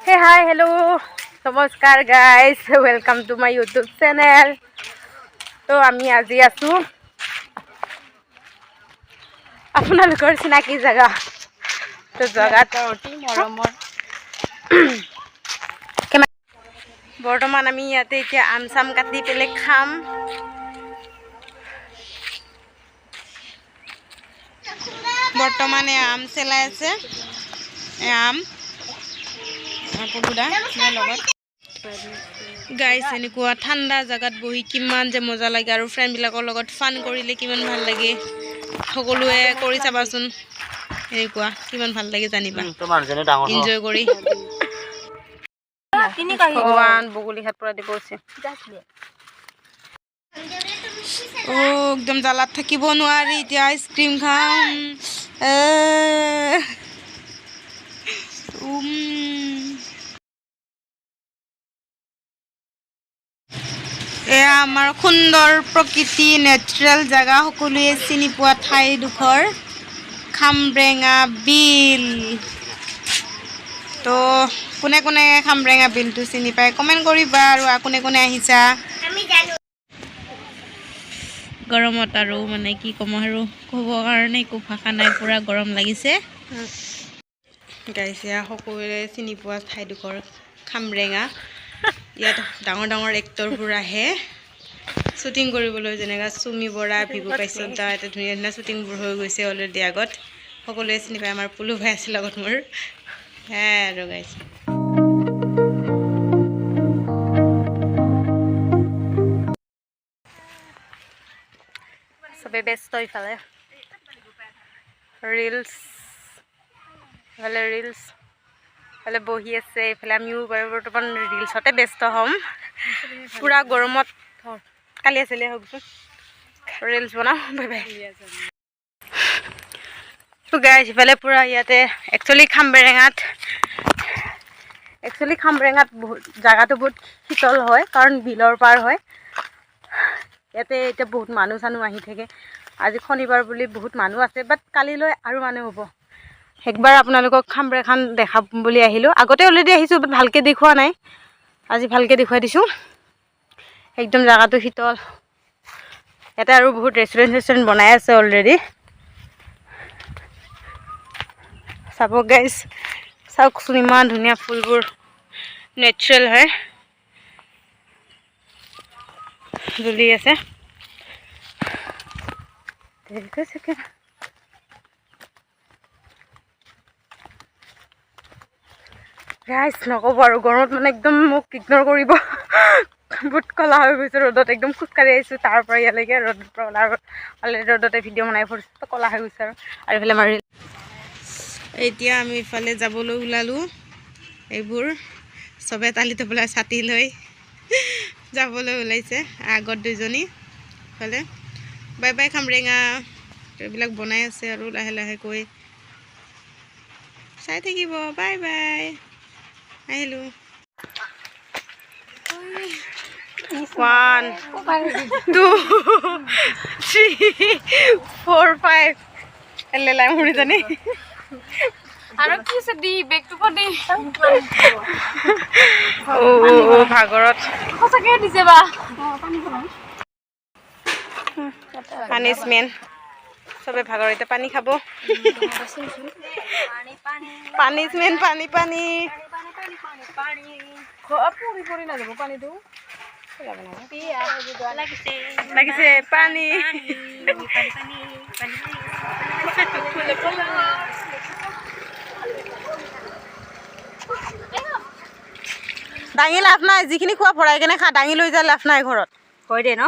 Hey, hi, hello, নমস্কাৰ guys, welcome to my YouTube channel. তো আমি আজি আছোঁ আপোনালোকৰ চিনাকি জেগা। তো জেগাত অতি মৰমৰ। বৰ্তমান আমি ইয়াতে এতিয়া আম চাম কাটি পেলাই খাম। বৰ্তমান এই আম চেলাই আছে। এই আম পলুদা লগত। গাইছ, এনেকুৱা ঠাণ্ডা জেগাত বহি কিমান যে মজা লাগে আৰু ফ্ৰেণ্ডবিলাকৰ লগত ফান কৰিলে কিমান ভাল লাগে। সকলোৱে কৰি চাবাচোন, এনেকুৱা কিমান ভাল লাগে জানিবা। এনজয় কৰি। ভগৱান, বগলী হাত পৰা দিব হৈছে। অ', একদম জ্বালাত থাকিব নোৱাৰি। এতিয়া আইচক্ৰীম খাম। এয়া আমাৰ সুন্দৰ প্ৰকৃতি, নেচাৰেল জেগা, সকলোৱে চিনি পোৱা ঠাইডোখৰ খামৰেঙা বিল। তো কোনে কোনে খামৰেঙা বিলটো চিনি পায়, কমেণ্ট কৰিবা আৰু কোনে কোনে আহিছা। গৰমত আৰু মানে কি ক'ম আৰু, ক'ব কাৰণে একো ভাষা নাই, পূৰা গৰম লাগিছে। গাইছে, সকলোৱে চিনি পোৱা ঠাইডোখৰ খামৰেঙা। ইয়াত ডাঙৰ ডাঙৰ এক্টৰবোৰ আহে শ্বুটিং কৰিবলৈ, যেনেকৈ চুমি বৰা, ভিগু কাশ্যপ দা। ইয়াতে ধুনীয়া ধুনীয়া শ্বুটিংবোৰ হৈ গৈছে অলৰেডি আগত। সকলোৱে চিনি পায়। আমাৰ পুলু ভাই আছে লগত মোৰ। সেয়াই আৰু গাইছে। চবে ব্যস্ত, ইফালে ৰিলচ, ইফালে ৰিলচ, ইফালে বহি আছে। এইফালে আমিও বাৰু বৰ্তমান ৰিলচতে ব্যস্ত হ'ম। পূৰা গৰমত কালি আছিলে হওকচোন, ৰিলচ বনাওঁ। Bye bye. তো গাইছ, ইফালে পূৰা ইয়াতে একচুৱেলি খামৰেঙাত বহুত জেগাটো বহুত শীতল হয়, কাৰণ বিলৰ পাৰ হয়। ইয়াতে এতিয়া বহুত মানুহ চানুহ আহি থাকে। আজি শনিবাৰ বুলি বহুত মানুহ আছে, বাট কালিলৈ আৰু মানুহ হ'ব। একবাৰ আপোনালোকক খামৰেখান দেখাম বুলি আহিলোঁ। আগতে অলৰেডি আহিছোঁ, বাট ভালকৈ দেখুওৱা নাই। আজি ভালকৈ দেখুৱাই দিছোঁ। একদম জেগাটো শীতল। ইয়াতে আৰু বহুত ৰেষ্টুৰেণ্ট চেষ্টুৰেণ্ট বনাই আছে অলৰেডি। চাব গাইজ, চাওকচোন, ইমান ধুনীয়া ফুলবোৰ, নেচাৰেল হয়, জ্বলি আছে। ঠিক আছে গাইজ, নক'ব আৰু, গৰমত মানে একদম মোক ইগন'ৰ কৰিব। বহুত ক'লা হৈ গৈছে ৰ'দত। একদম খোজকাঢ়ি আহিছোঁ তাৰ পৰা ইয়ালৈকে, ৰ'দৰ পৰা ওলাই আৰু অলৰেডি ৰ'দতে ভিডিঅ' বনাই ফুৰিছোঁ, তো ক'লা হৈ গৈছে আৰু। আৰু এইফালে মাৰি এতিয়া আমি ইফালে যাবলৈ ওলালোঁ। এইবোৰ চবে তালি টোপোলা ছাতি লৈ যাবলৈ ওলাইছে। আগত দুজনী ইফালে। Bye bye Khamrenga. এইবিলাক বনাই আছে আৰু লাহে লাহেকৈ চাই থাকিব। বাই বাই, আহিলোঁ। One, two, three, four, five. লেলাই মুড়িজনী। আৰু কি আছে, দি বেগটো পৰ দি। অ' ভাগৰত। সঁচাকে দিছে বা। পানিছমেণ্ট। চবে ভাগৰ, এতিয়া পানী খাব। পানিছমেণ্ট, পানী পানী। পৰি নাযাব পানীটো। লাগিছে পানী। দাঙি লাভ নাই, যিখিনি খোৱা ভৰাই কেনে খা, দাঙি লৈ যাই লাভ নাই ঘৰত। হয় দে ন।